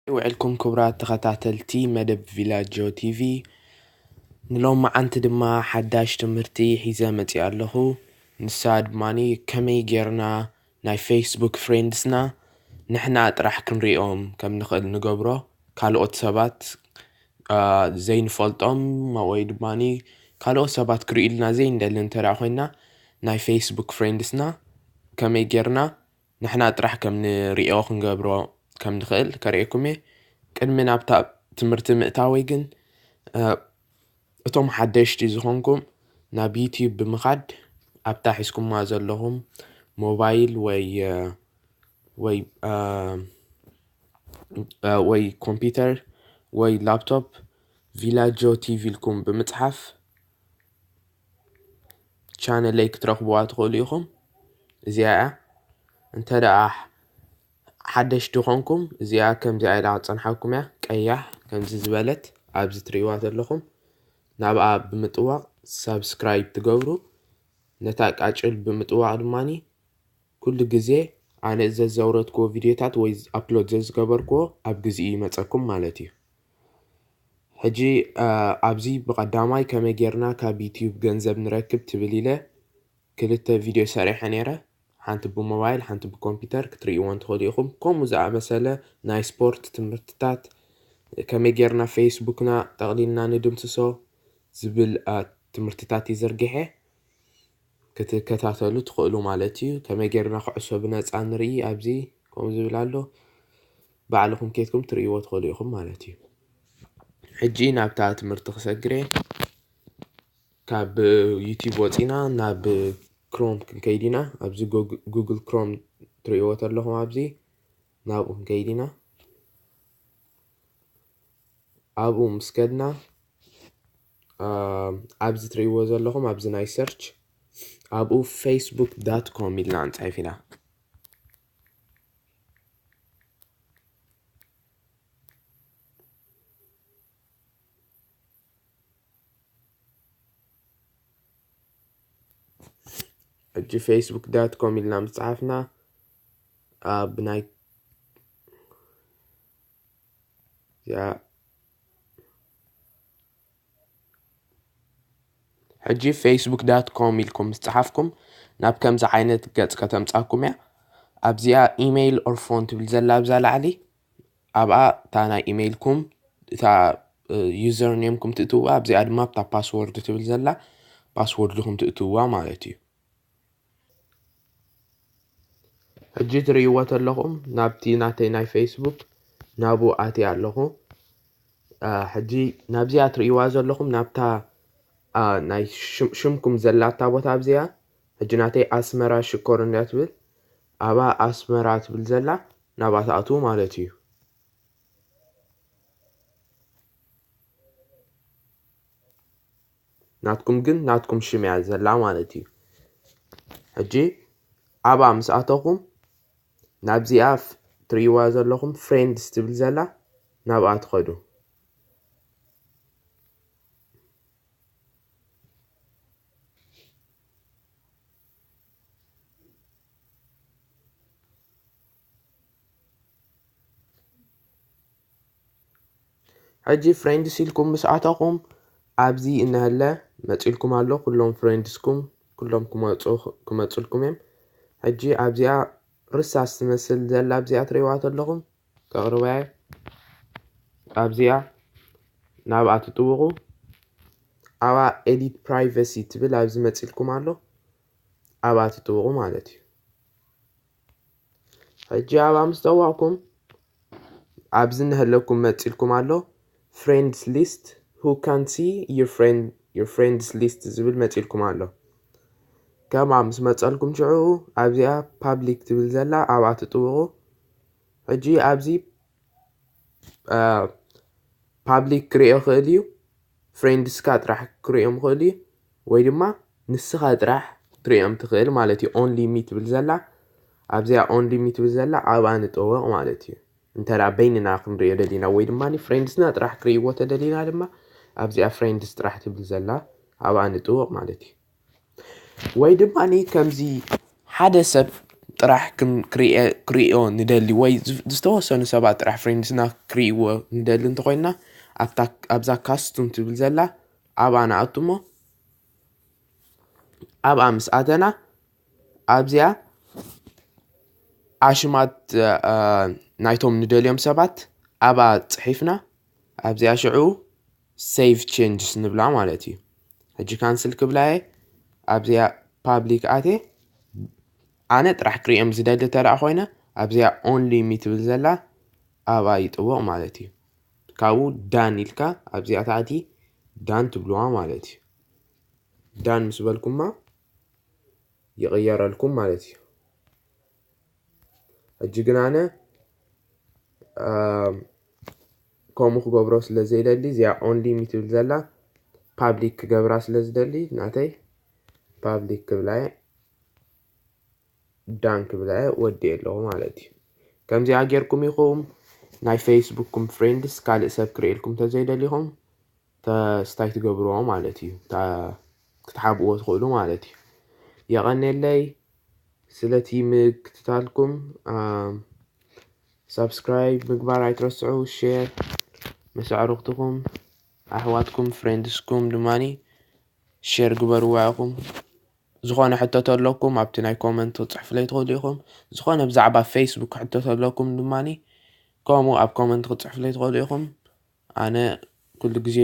ውዕልኩም ክቡራት ተኸታተልቲ መደብ ቪላጆ ቲቪ። ንሎማዓንቲ ድማ ሓዳሽ ትምህርቲ ሒዘ መጺእ ኣለኹ። ንሳ ድማኒ ከመይ ጌርና ናይ ፌስቡክ ፍሬንድስና ንሕና ጥራሕ ክንሪኦም ከም ንኽእል ንገብሮ፣ ካልኦት ሰባት፣ አ፣ ዘይንፈልጦም ወይ ድማኒ ካልኦት ሰባት ክርእዩልና ዘይንደሊ እንተ ደኣ ኮይና፣ ናይ ፌስቡክ ፍሬንድስና ከመይ ጌርና ንሕና ጥራሕ ከም ንሪኦ ክንገብሮ ከም ንኽእል ከርእየኩም እየ። ቅድሚ ናብታ ትምህርቲ ምእታወይ ግን፣ አ፣ እቶም ሓደሽቲ ዝኾንኩም ናብ ዩቲዩብ ብምኻድ ኣብታ ሒዝኩማ ዘለኹም ሞባይል ወይ፣ አ፣ ወይ፣ አ፣ አ፣ ወይ ኮምፒውተር ወይ ላፕቶፕ ቪላጆ ቲቪ ኢልኩም ብምጽሓፍ ቻነለይ ክትረኽብዋ ትኽእሉ ኢኹም። እዚኣ እያ። እንተ ደኣ ሓደሽቲ ኾንኩም፣ እዚኣ ከምዚኣ ኢላ ክትጸንሓኩም እያ። ቀያሕ ከምዚ ዝበለት ኣብዚ ትርእይዋ ዘለኹም፣ ናብኣ ብምጥዋቕ ሳብስክራይብ ትገብሩ። ነታ ቃጭል ብምጥዋቕ ድማኒ ኩሉ ግዜ ኣነ ዘዘውረድክዎ ቪድዮታት ወይ ኣፕሎድ ዘዝገበርክዎ ኣብ ግዜኡ ይመጸኩም ማለት እዩ። ሕጂ፣ አ፣ ኣብዚ ብቐዳማይ ከመይ ጌርና ካብ ዩቲዩብ ገንዘብ ንረክብ ትብል ኢለ ክልተ ቪድዮ ሰሪሐ ነይረ። ሓንቲ ብሞባይል፣ ሓንቲ ብኮምፒውተር ክትርእይወን ትኽእሉ ኢኹም። ከምኡ ዝኣመሰለ ናይ ስፖርት ትምህርትታት፣ ከመይ ጌርና ፌስቡክና ጠቕሊልና ንድምስሶ ዝብል፣ አ፣ ትምህርትታት እዩ ዘርጊሐ። ክትከታተሉ ትኽእሉ ማለት እዩ። ከመይ ጌርና ኩዕሶ ብነጻ ንርኢ ኣብዚ ከምኡ ዝብል ኣሎ። ባዕልኹም ኬድኩም ትርእይዎ ትኽእሉ ኢኹም ማለት እዩ። ሕጂ ናብታ ትምህርቲ ክሰግር እየ። ካብ ዩቲዩብ ወጺና ናብ ክሮም ክንከይድ ኢና። ኣብዚ ጉግ-፣ ጉግል ክሮም ትርእይዎ ተለኹም ኣብዚ ናብኡ ክንከይድ ኢና። ኣብኡ ምስ ከድና፣ አ፣ ኣብዚ ትርእይዎ ዘለኹም ኣብዚ ናይ ሰርች ኣብኡ ፌስቡክ ዳት ኮም ኢልና ንጽሕፍ ኢና። ሕጂ ፌስቡክ ዳት ኮም ኢልና ምስ ጸሓፍና ኣብ ናይ እዚኣ ሕጂ ፌስቡክ ዳት ኮም ኢልኩም ምስ ጸሓፍኩም ናብ ከምዚ ዓይነት ገጽ ከተምጻኩም እያ። ኣብዚኣ ኢሜይል ኦር ፎን ትብል ዘላ ኣብዛ ላዕሊ፣ ኣብኣ እታ ናይ ኢሜይልኩም፣ እታ፣ እ፣ ዩዘር ኔምኩም ትእትውዋ፣ ኣብዚኣ ድማ እታ ፓስወርድ ትብል ዘላ ፓስወርድኩም ትእትውዋ ማለት እዩ። ሕጂ ትርእይዎ ተለኹም ናብቲ ናተይ ናይ ፌስቡክ ናብኡ ኣትየ ኣለኹ። አ፣ ሕጂ ናብዚኣ ትርእይዋ ዘለኹም ናብታ፣ አ፣ ናይ ሽም-፣ ሽምኩም ዘላታ ቦታ ኣብዚኣ፣ ሕጂ ናተይ ኣስመራ ሽኮር እንድያ ትብል፣ ኣብኣ ኣስመራ ትብል ዘላ ናብኣ ትኣትዉ ማለት እዩ። ናትኩም ግን ናትኩም ሽም እያ ዘላ ማለት እዩ። ሕጂ ኣብኣ ምስ ኣተኹም ናብዚኣ ፍ-፣ ትርእይዋ ዘለኹም ፍሬንድስ ትብል ዘላ ናብኣ ትኸዱ። ሕጂ ፍሬንድስ ኢልኩም ምስ ኣተኹም ኣብዚ እነሀለ መፂልኩም ኣሎ። ኩሎም ፍሬንድስኩም ኩሎም ክመፁ-፣ ክመፁልኩም እዮም። ሕጂ ኣብዚኣ ርሳስ ትመስል ዘላ ኣብዚኣ ትርእይዋ ተለኹም ከቕርባየ ኣብዚኣ ናብኣ ትጥውቑ። ኣብኣ ኤዲት ፕራይቨሲ ትብል ኣብዚ መፂልኩም ኣሎ። ኣብኣ ትጥውቑ ማለት እዩ። ሕጂ ኣብኣ ምስ ጠወቕኩም ኣብዚ እነሀለኩም መፂልኩም ኣሎ። Friends list, who can see your friend, your friends list ዝብል መፂልኩም ኣሎ። ከምኣ ምስ መፀልኩም ሽዑ ኣብዚኣ ፓብሊክ ትብል ዘላ ኣብኣ ትጥውቑ። ሕጂ ኣብዚ አ፣ ፓብሊክ ክርእዮ ይኽእል እዩ፣ ፍሬንድስካ ጥራሕ ክርእዮም ይኽእል እዩ፣ ወይ ድማ ንስኻ ጥራሕ ክትርእዮም ትኽእል ማለት እዩ። ኦንሊ ሚ ትብል ዘላ፣ ኣብዚኣ ኦንሊ ሚ ትብል ዘላ ኣብኣ ንጠወቕ ማለት እዩ። እንተ ደኣ በይንና ክንርእዮ ደሊና ወይ ድማ ፍሬንድስና ጥራሕ ክርእይዎ ተደሊና ድማ ኣብዚኣ ፍሬንድስ ጥራሕ ትብል ዘላ ኣብኣ ንጥወቕ ማለት እዩ። ወይ ድማ ከምዚ ሓደ ሰብ ጥራሕ ክን- ክሪኤ- ክሪኦ ንደሊ ወይ ዝ- ዝተወሰኑ ሰባት ጥራሕ ፍሬንድስና ክሪእዎ ንደሊ እንተኮይና ኣብታ ኣብዛ ካስቱም ትብል ዘላ ኣብኣ ንኣቱ እሞ ኣብኣ ምስ ኣተና ኣብዚኣ ኣሽማት ናይቶም ንደልዮም ሰባት ኣብኣ ፅሒፍና ኣብዚኣ ሽዑ save changes ንብላ ማለት እዩ። ሕጂ ካንስል ክብላየ ኣብዚኣ ፓብሊክ ኣቴ ኣነ ጥራሕ ክሪኦም ዝደሊ ተደኣ ኮይነ ኣብዚኣ only me ትብል ዘላ ኣብኣ ይጥወቕ ማለት እዩ። ካብኡ ዳን ኢልካ ኣብዚኣ ታእቲ ዳን ትብልዋ ማለት እዩ። ዳን ምስ በልኩማ ይቕየረልኩም ማለት እዩ። ሕጂ ግን ኣነ ከምኡ ክገብሮ ስለ ዘይደሊ እዚኣ only me ትብል ዘላ ፓብሊክ ክገብራ ስለ ዝደሊ ናተይ ፓብሊክ ክብላየ ዳን ክብላየ ወዲእ ኣለኹ ማለት እዩ። ከምዚኣ ጌርኩም ኢኹም ናይ ፌስቡክኩም ፍሬንድስ ካልእ ሰብ ክርእየልኩም ተዘይደሊኹም ተስታይ ትገብርዎ ማለት እዩ። ክትሓብእዎ ትኽእሉ ማለት እዩ። የቐኔለይ ስለቲ ምክትታልኩም ሳብስክራይብ ምግባር ኣይትረስዑ። ሼር መሰዕርክትኩም ኣሕዋትኩም ፍሬንድስኩም ድማኒ ሼር ግበርዋ ኢኹም። ዝኾነ ሕቶ ተለኩም ኣብቲ ናይ ኮመንት ክፅሕፍለይ ትኽእሉ ኢኹም። ዝኾነ ብዛዕባ ፌስቡክ ሕቶ ተለኩም ድማኒ ከምኡ ኣብ ኮመንት ክፅሕፍለይ ትኽእሉ ኢኹም። ኣነ ኩሉ ግዜ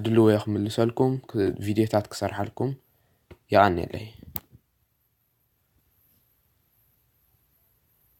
ድልወ ክምልሰልኩም ቪድዮታት ክሰርሓልኩም። የቐኔለይ።